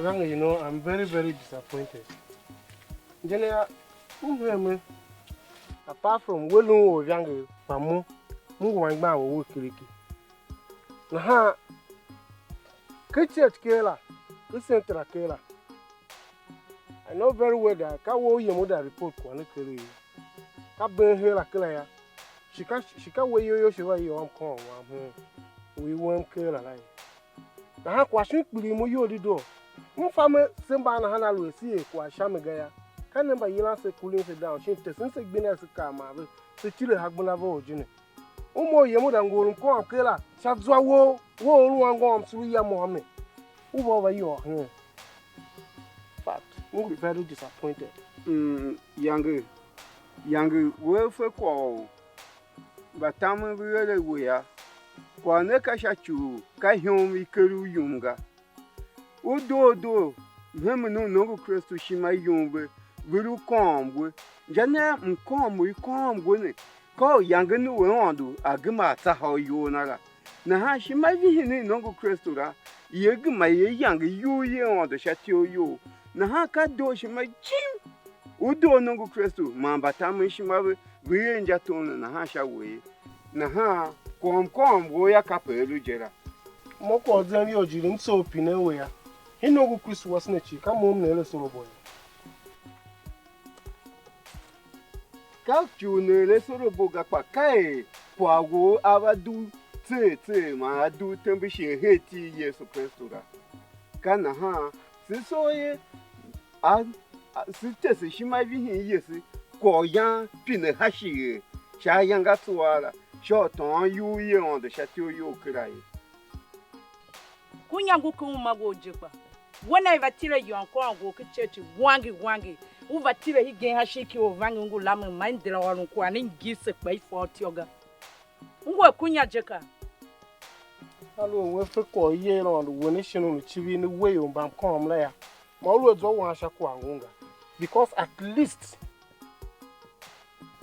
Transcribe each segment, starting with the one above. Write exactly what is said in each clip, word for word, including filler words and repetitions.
Ivange, you know, I'm very, very disappointed. Injenia, m hen me, apart from we lun or Ivange, kpa mo, m ngu anmgbian we we kiriki. Nahan, ke church ker la, ke center la ker la, I know very well that ka we u yem u da report kwagh ne keregh ye. Ka been her la kera yô. Shi ka, shi ka we iyol you shi va yôô mkôôm wam hen u i wem ker la la ye. Nahan kwagh shon kpiligh mo iyol dedoo. M fa me se mban nahan aluer se er kwagh sha mi ga yô, ka ne mba yilan se cooling se down shin tesen se gbenda se kar man ve, se tile ha gbenda ve orjene. U mo u yem u da ngohol mkôôm ker la sha zwa wou, wou u lu anngôm sule ya môm ne, u va u va yôô hen. Fact, m ngu very disappointed. Mm, yange, yange, we fe kwagh u mbatamen ve ere we yô, kwagh ne ka sha ci u ka ihom i ker u yum ga. U doo doo, mhemen u nongo Kristu ishima yum ve, ve lu kôôm we. Inja ne mkôôm u i kôôm we ne, ka u yangen u Aôndo a gema a tsaha u iyol na la. Nahan ishima i vihin i nongo Kristu la, ia gema ia yange iyugh i Aôndo sha ityough you. Nahan ka dooshima jim u doo nongo Kristu man mbatamen ishima ve, ve er injatom ne nahan sha we ye. Nahan kôôm kôôm wou yô, kape a lu je la. Mo kwagh u zem iyol jighjigh m soo pinen we yô. Hii nongo u Kristu wase ne cii, ka mo m ne eren asorabo yô. Ka ci u ne eren asorabo ga, kpa ka er kwagh wou a va dugh tseer tseer man a dugh tembe shighe her iti i Yesu Kristu la. Ka nahan se soo ye, a, a, se tese ishima i vihin yese, kwagh u yan pine ha shighe sha ayange a tsuaa la, sha u tôôn iyugh i Aôndo sha ityough you kera ye. Kunya ngu ken uma wou je kpa. We na i va tile yôôn kôôn wou ken church wange wange, u va tile hegen ha ishigh ki orvange u ngu lamen, ma i ndera ôron kwagh ne ngise kpa i fatyô ga. U ngu a kunya je ka? Aluer we fe kwagh u yer Aôndo, we ne shin u ne civir ne we ior mba mkôôm la yô, ma u lu a zwa wan sha kwagh ngun ga. Because at least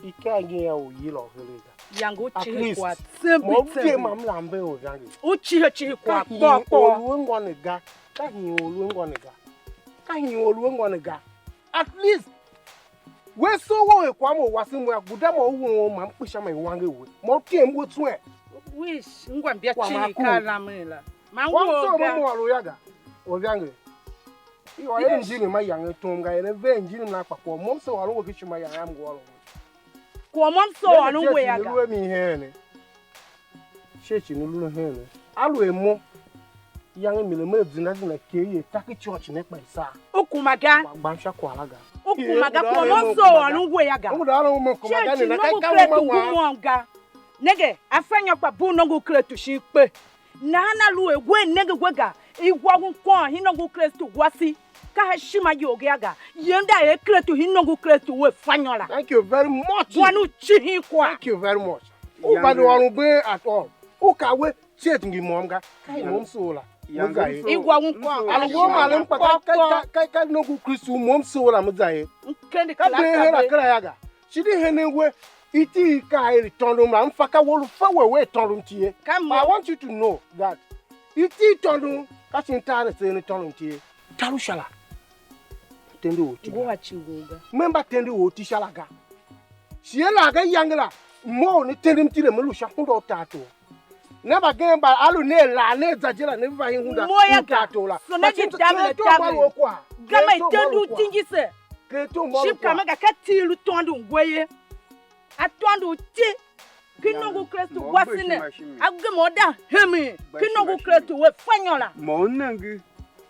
ikaa ngin ya u yila u heregh ga. Yange u At cihi least, kwagh tsembe ma u je tsembe. Ma m lambe u yange. U cihi cihi Ka kwagh hin kpôr kpôr. Or lu a ngô ne ga. Ka hin or lu a ngô ne ga. Ka hin or lu a ngô ne ga. At least, we soo we er kwagh mo wase mo yô, guda mo u won ma m kpe sha ma i wanger we. Ma u tem we tswen. Wish, ngwa mbia Kwagh ma cihi ku. Ka lamen la. Ma Kwagh m ngwa soo ga. Mo mo ôr u ya ga. Orvange. I ôr er mjini ma yange tom ga, er a ver mjini na kpa kwagh mo m se ôron we ken ishima yange am ngu ôron we. Kwagh mo m se ôron we ya ga. Lu a mi heen ne? Church ne lu ne heen ne? Aluer mo, yange mi le me zenda zenda ker ye, taki church ne kpa i saa. U kuma ga. Gba, gbam sha kwagh la ga. U kuma ga, kwagh mo m se ôron we ya ga. U da ôron mo kuma ga ne, na ka ka mo ma wan. Nenge, a fa nyô kpa bugh nongo u Kristu shin kpe. Nahan aluer we nenge we ga, i wa un kôôn hen nongo u Kristu wase, ka sha ishima you ga ga, yem da er Kristu hen nongo u Kristu we fa nyô la. Thank you very much. Wan u cihin kwagh. Thank you very much. U vande ôron been at all. U ka we, church ngi môm ga. Ka i môm soo la. Me za ye. I wa un kôôn. Alo wo ma lem kpa ka, ka, ka, ka, ka nongo u Kristu u môm soo la, me za ye. M kende Ka been her a kera ya ga. Shi di henen we, iti i kaa er i tôndon la, m fa ka we lu fa we we tôndon ti ye. Ka mo. But I want you to know that iti i tôndon ka shin tar ne tseegh ne tôndon ti ye. Tar u sha la, tende u ti ga. Ngu a ci wou ga. Me mba tende u ti sha la ga. Shi er la ga iyange la, mo u ne tendem ti le, me lu sha hunda u tar tor. Ne mbagenev mba a lu ne a lar ne a za je la, ne va hen hunda Mo ya u ga. Tar tor la. So ne But di you tam ne Tor tam Mbalu ne. Kwa. Gama Tor i tende Mbalu u Kwa. Tingi se. Tor Mbalu Shi Kwa. Ka me ga ka ti lu tôndo ngwe ye. A tôndo u ti. Ki nongo u Kristu wase ne. A gema u da hemen. Ki nongo u Kristu we fa nyô la. Ma u nenge,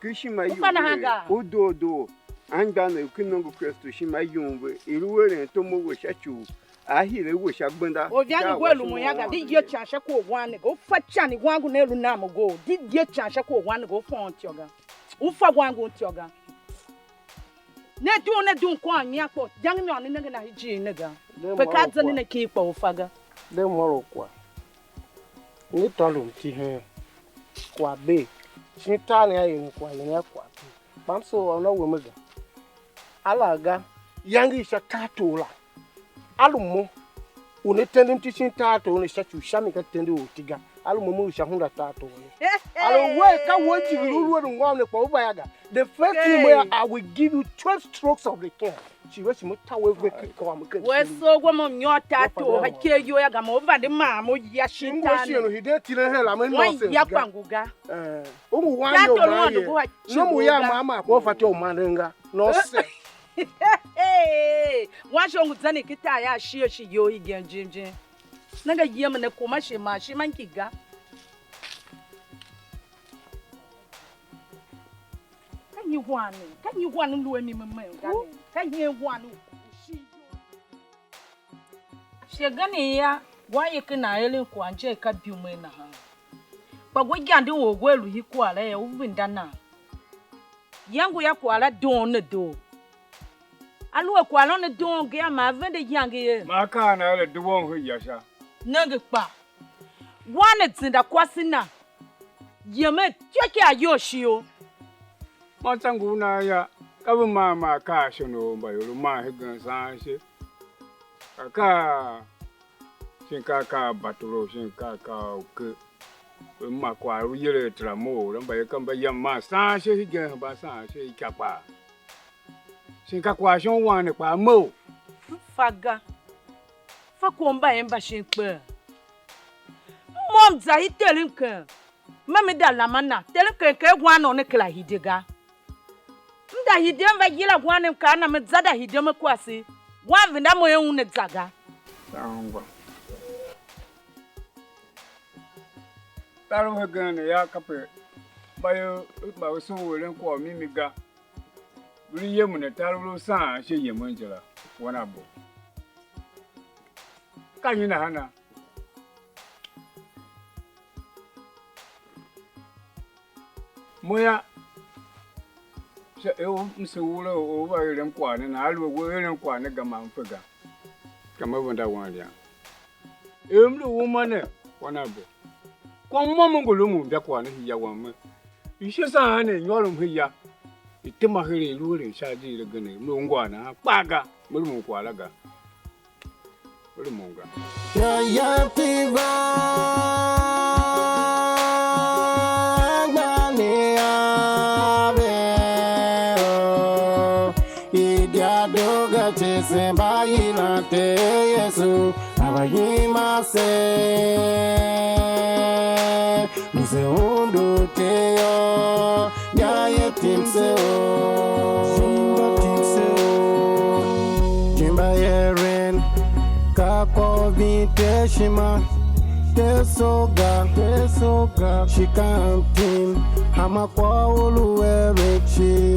ki shima U fa nahan yum ga? U doo doo. Anmgbianev ki nongo u Kristu shima yum ve. I lu eren tom u we sha ci u a hire we sha gbenda. Orvange we lu mo ya ga, di ye can sha ku u wan ne ga. U fa can i wan ngu ne lu nam u go. Di ye can sha ku u wan ne ga, u fa un tyô ga. U fa wan ngun tyô ga. Ne dun, ne dun kwan nyian kpo, jang mi ôr ne nenge na ijir ne ga. Pe ka zende ne ki kpa u fa ga. De mô lu kwagh. Ngi tôndo mti hen kwagh bee. Shin tar ne a eren kwagh yen a kwagh bee. Kpa m soo ôron a we me ga. A la ga, yange i sha tartor la. A lu mo, u ne tende mti shin tartor ne sha ci u sha mi ka tende u ti ga. A lu mo, mo lu sha hunda tartor ne. A lu we, ka we jighilii u lu eren ngôm ne, kpa u va ya ga. The first thing, mo ya, I will give you twelve strokes of the cane. Shi ve shi mo ta we ve ki kôr mo ken We so we mo nyôr ta to ha ke yo ya ga mo vande ma mo ya shi ta ne. Shighe u hiden tile her la, me nonsense ya ga. Kpangu ga. Eh, u ngu wan yo man ye. No mu ya ma ma ko fatyô u manden ga. No se. Wan shon ngu zan ki ta ya shi shi yo igen jim jim. Nanga yem ne kuma shi ma shi man ki ga. Ka nyi wan ne? Ka nyi wan ne lu a mi me mem ga ne? Ka nyi wan u u shi yo? Shighe ne ya, wan ye ken a eren kwagh je ka biumen nahan. Kpa we gande u we lu hi kwagh la yô, u venda nan? Yangu ya kwagh la doon ne doo. Aluer kwagh la ne doon ga yô, ma a vende iyange ye. Ma a kaa na er a due un hen ya sha. Nenge kpa, wan ne zenda kwase na, yemen ityô ki ayol shio. Man tsô ngur nan yô, ka ve maa maa kaa shon u mbayol u maa hegen saan ishe. Ka kaa, shin ka kaa batolo, shin ka kaa uke. Ve ma kwagh u yere tera mough la, mbayev ka mba yam maa saan ishe hegen, hemba saan ishe ikya kpaa. Shin ka kwagh shon wan ne kpaa mough? M fa ga. Fa kwagh u mbayev mba shin kpee. Mo m za i terem ken. Me me da lama na, terem ken ken wan nô ne kera hide ga. M da hide m va yila wan ne, m kaa na me za da hide me kwase. Wan venda mo ye un ne za ga. Sangwa. Tar u hegen ne ya kape mba ye, mba ve soo u eren kwagh u mimi ga. Ve lu yemen atar u lu saan sha yemen je la, wan a bo. Ka nyi nahana? Mo yô, sha er u m se ure u u va erem kwagh ne, nahan aluer we erem kwagh ne ga, ma m fe ga. Ka me venda wanlian. Er m lu uma ne, wan a bo. Kwagh môm m ngu rumun injakwagh ne hia wam me. Ishe zan ne nyôron hia. I tema her i lu eren sha ajiir agen, m lu ungwa nahan kpaa ga, me rumun kwagh la ga. Me rumun ga. Yô, yam ki va anmgbian a ve, oh, i dia doo ga cii se mba yilan Ter Yesu, a va yima se. Lu se undu Ter yô, ya ye tim se o. Jimba tim se o. Jimba eren, ka kwagh u vin Ter ishima, Ter soo ga, Ter soo ga. Shi ka antim, hanma kwagh u lu eren cii,